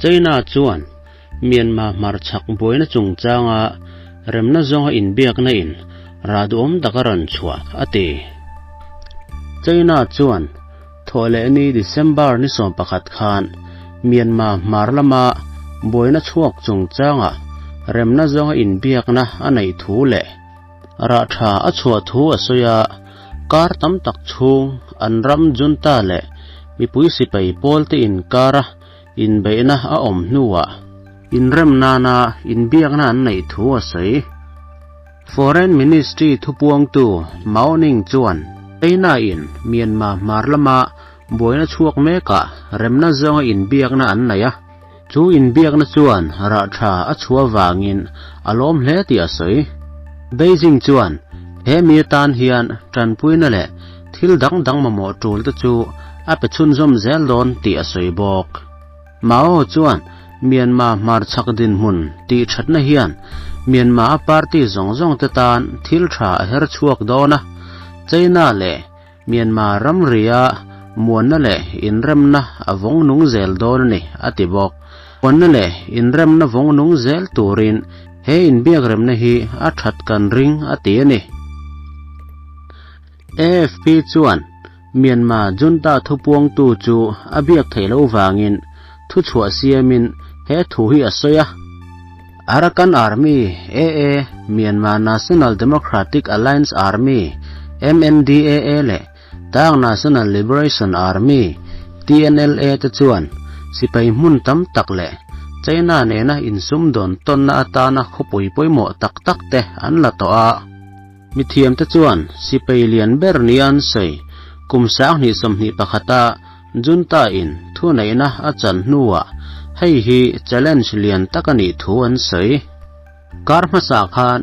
China chuan Myanmar hmarchhak buaina chungchanga remna zawnga inbiakna in rah duhawm tak a rawn chhuah, a ti. China chuan Thawhlehni December ni 11 khan Myanmar hmar lama buaina chhuak chungchanga remna zawnga inbiakna a neih thu leh rah tha a chhuah thu a sawi a, kar tam tak chhung an ram junta leh mipui sipai pawlte inkara inbeihna a awm hnuah inrem nana inbiakna an neih thu a sawi. Foreign Ministry thupuangtu Mao Ning chuan China-in Myanmar hmar lama buaina chhuak mekah remna zawnga inbiakna an nei a, chu inbiakna chuan rah tha a chhuah vangin a lawm hle tih a sawi. Beijing chuan he mi atan hian tanpuina leh thil dang dang mamawh tul te chu a pe chhunzawm zel dawn tih a sawi bawk. Mao chuan Myanmar hmarchhak dinhmun tih thatna hian Myanmar-a party zawng zawng te tan thil tha a her chhuak dawn a, China leh Myanmar ramria muanna leh inremna a vawng nung zel dawn a ni, a ti bawk. Muanna leh inremna vawng nung zel turin he inbiakremna hi a that kan ring, a ti a ni. AFP chuan Myanmar junta thupuangtu chu a biak theih loh vangin thuchhuah siamin he thu hi a sawi a. Arakan Army, AA, Myanmar National Democratic Alliance Army, MNDAA, leh Ta'ang National Liberation Army, TNLA, te chuan sipai hmun tam tak leh China nena insumdawn tawnna atana khawpui pawimawh tak tak te an la tawh a. Mithiamte chuan sipai lian ber nia an sawi kum 2021 a Junta in thuneihna a chan hnuah hei hi challenge lian tak a nih thu an sawi. Kar hmasa khan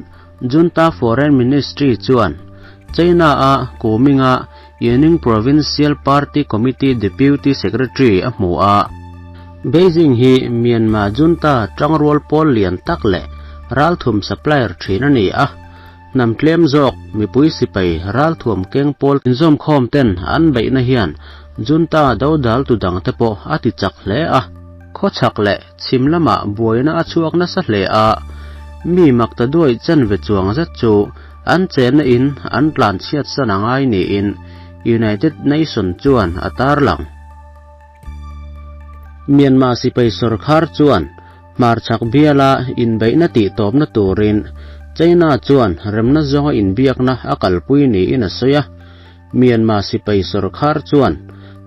Junta Foreign Ministry chuan China a Kuminga Yining Provincial Party Committee Deputy Secretary a hmu a. Beijing hi Myanmar Junta tangrual pawl lian tak leh ralthum supplier thin a ni a. Hnam tlem zawk mipui sipai ralthuam keng pawl inzawmkhawm ten an beihna hian Junta dodal tu dang te pawh a ti chak hle a. Khawchhak leh chhim lamah buaina a chhuak nasa hle a, mi makta duai chanve chuang zet chu an chenna in an tlan chhiat san a ngai niin United Nation chuan a tarlang. Myanmar sipai sawrkhar chuan Hmarchhak biala inbeihna tihtawpna turin China chuan remna zawnga inbiakna a kalpui niin a sawi a. Myanmar sipai sawrkhar chuan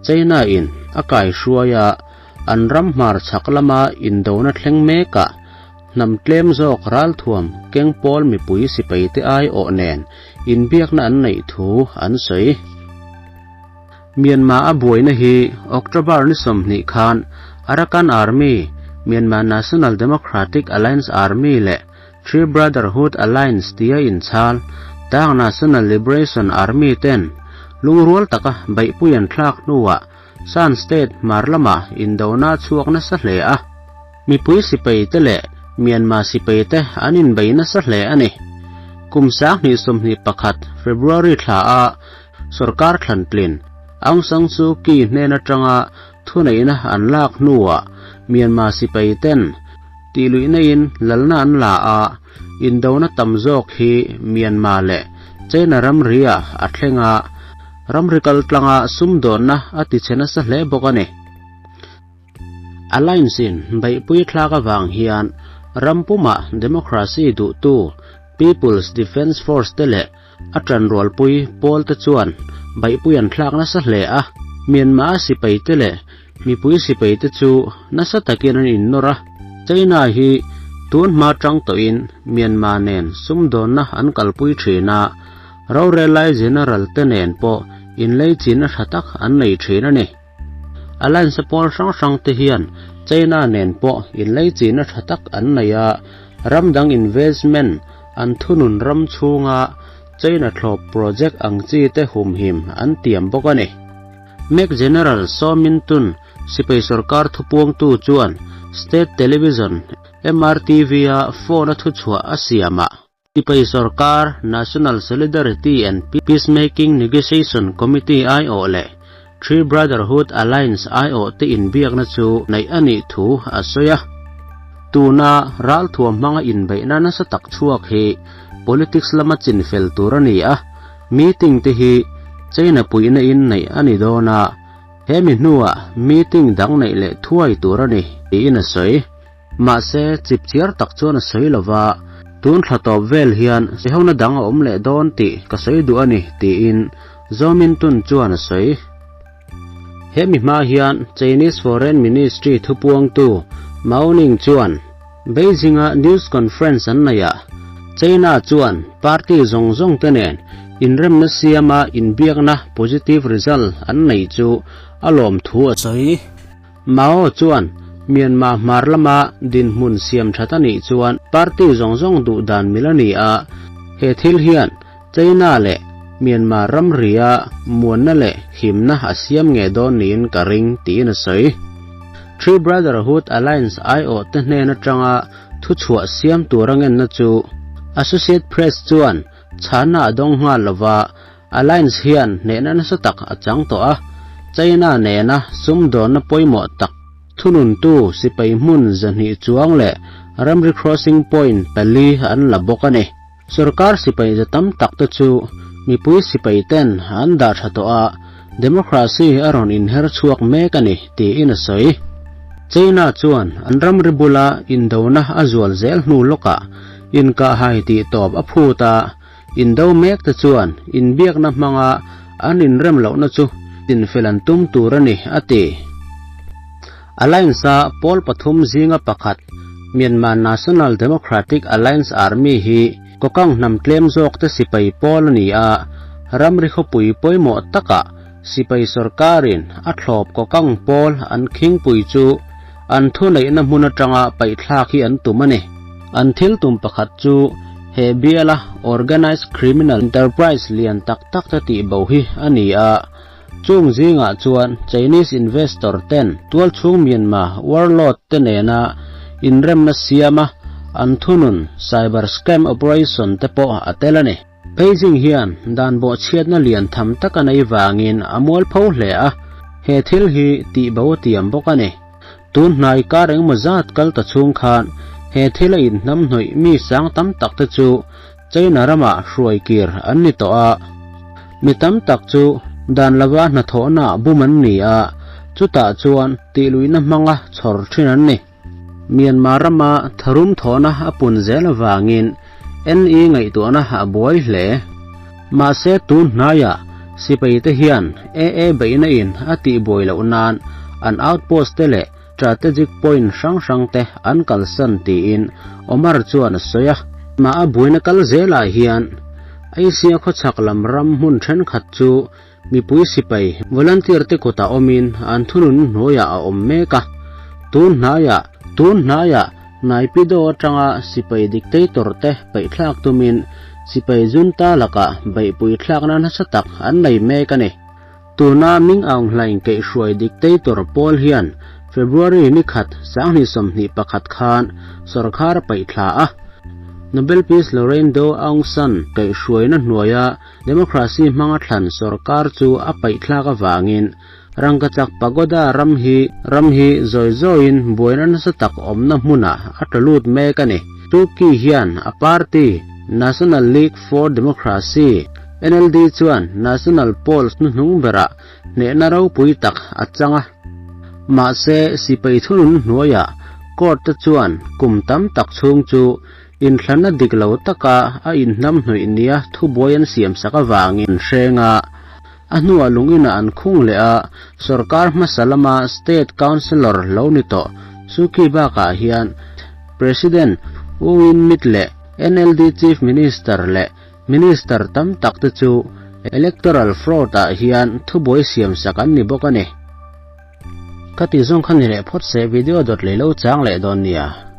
China-in a kaihruai a, an ram hmarchhak lama indona thleng mekah hnam tlem zawk ralthuam keng pawl mipui sipaite aiawh nen inbiakna an neih thu an sawi. Myanmar a buaina hi October ni 20 khan Arakan Army, Myanmar National Democratic Alliance Army leh Three Brotherhood Alliance tia inchhal Ta'ang National Liberation Army ten lungrual taka beihpui an thlak hnuah Shan State hmar lamah indona a chhuak nasa hle a. Mipui sipai te leh Myanmar sipai te an inbei nasa hle a ni. Kum 2021 February thla a Sorkar thlantlin Aung San Suu Kyi hnen atanga thuneihna an lak hnuah Myanmar sipai ten tihluihna in lalna an la a, indona tam zawk hi Myanmar leh China ramri ah a thleng a, ramri kaltlanga sumdawnna a tichhe nasa hle bawk a ni. Alliance in beihpui thlak avang hian ram pumah democracy duhtu People's Defence Force te leh A ṭanrualpui pawl te chuan baihpui an thlak nasa hle a, Myanmar sipai te leh mipui sipai te chu nasa takin an innawr a. China hi tun hma ṭang tawhin Myanmar nen sumdawnna an kalpui ṭhin a, rorellai general te nen pawh inleichinna ṭha tak an nei ṭhin a ni. Alliance pawl hrang hrang te hian China nen pawh inleichinna tha tak an nei a, ram dang investment an thunun ram chhunga China thlawp project ang chi te humhim an tiam bawk a ni. Mek General Saw Min Tun sipai sorkar thupuangtu chuan State Television MRTV-a phone a thuchhuah a siamah, Sipai sorkar National Solidarity and Peacemaking Negotiation Committee aiawh leh Three Brotherhood Alliance aiawhte inbiakna chu neih a nih thu a sawi a. Tuna ralthuam hmanga inbeihna nasa tak chhuak hi politics lama chinfel tur a ni a, meeting te hi China puihna in neih a ni dawn a, hemi hnuah meeting dang neih leh thuai tur a ni, tiin a sawi. Mahse, chipchiar tak chuan a sawi lo va, tun thla tawp vel hian sehona dang a awm leh dawn tih ka sawi duh a ni, tiin Zaw Min Tun chuan a sawi. Hemi hma hian Chinese Foreign Ministry thupuangtu Mao Ning chuan Beijing-a news conference an neihah China chuan party zawng zawng te nen inremna siama inbiakna positive result an neih chu a lawm thu a sawi. Mao chuan Myanmar hmar lama dinhmun siam that a nih chuan party zawng zawng duh dan mil a ni a, he thil hian China leh Myanmar ramria muanna leh himna a siam ngei dawn niin ka ring tiin a sawi. Three Brotherhood Alliance aiawhte hnen atanga thuchhuah siam tur a ngenna chu Associate Press chuan chhanna a dawng nghal lova, Alliance hian hnehna nasa tak a chang tawh a, China nena sumdawnna pawimawh tak thununtu sipai hmun 200 chuang leh ramri crossing point pali an la bawk a ni. Sorkar sipai za tam tak te chu mipui sipai ten an dah tha tawh a, democracy a rawn inher chhuak mek a ni tiin a sawi. China chuan an ramri bula indona a zual zel hnu lawkah inkahhai tih tawp a phut a, Indo mek te chuan inbiakna hmanga an inrem lohna chu tinfel an tum tur a ni, a ti. Alliance-a pawl pathum zinga pakhat, Myanmar National Democratic Alliance Army hi Kokang hnam tlem zawkte sipai pawl a ni a, ramri khawpui pawimawh takah sipai sorkarin a thlawp Kokang pawl an khingpui chu an thuneihna hmun atanga paihthlak hi an tum a ni. An thil tum pakhat chu he biala organised criminal enterprise lian tak tak te tih bo hi a ni a, chung zingah chuan Chinese investor ten tualchhung Myanmar warlord te nena inremna siama an thunun cyber scam operation te pawh a tel a ni. Beijing hian dan bawhchhiatna lian tham tak a nei vangin a mualpho hle a, he thil hi tihbo a tiam bawk a ni. Tun hnai kar engmaw zat kal ta chhung khan he thil a inhnamhnawih mi sang tam tak te chu China ramah hruai kir an ni tawh a. Mi tam tak chu dan lova hnathawhnaah bum an ni a, chutah chuan tihluihna hmanga chhawr thin an ni. Myanmar rama tharum thawhna a pun zel avangin NE ngaihtuahna a buai hle. Mahse tun hnaiah sipai te hian AA beihna in a tihbuai loh nan an outpost te leh strategic point hrang hrang te an kalsan tiin Omar chuan a sawi a. Mah a buaina kal zelah hian Asia khawchhak lam ram hmun thenkhat chu Mipui sipai volunteer te kutah awmin an thunun hnuaiah a awm mek a, tun hnaiah tun hnaiah Naypyidaw atanga sipai dictator te paihthlak tumin sipai junta lakah beihpui thlakna nasa tak an nei mek a ni. Tuna Ming Aung Hlaing keihhruai dictator pawl hian February ni khat 2021 khan sorkar a paihthla a, Nobel Peace Laureate Daw Aung San kaihhruaina hnuaia Democracy hmanga thlan sorkar chu a paihthlak avangin rangkachak pagoda ram hi ram hi zawi zawiin buaina nasa tak awmna hmunah a tla lut mek a ni. Turkey hian a party National League for Democracy, NLD, chuan national polls hnuhnung berah hnehna ropui tak a chang a. Mahse, sipai thunun hnuaiah court te chuan kum tam tak chhung chu Inthlanna dik lo taka a inhnamhnawih nia thubuai an siamsak avangin an hreng a, a hnuah lungina an khung leh a, sorkar hmasa lama State Councillor lo ni tawh Suu Kyi bakah hian President U Win Myint leh NLD Chief Minister leh Minister tam tak te chu Electoral fraud ah hian thubuai siamsak an ni bawk a ni. Ka tih zawng kha ni leh phawt se video dawt lei lo chang leh dawn nia.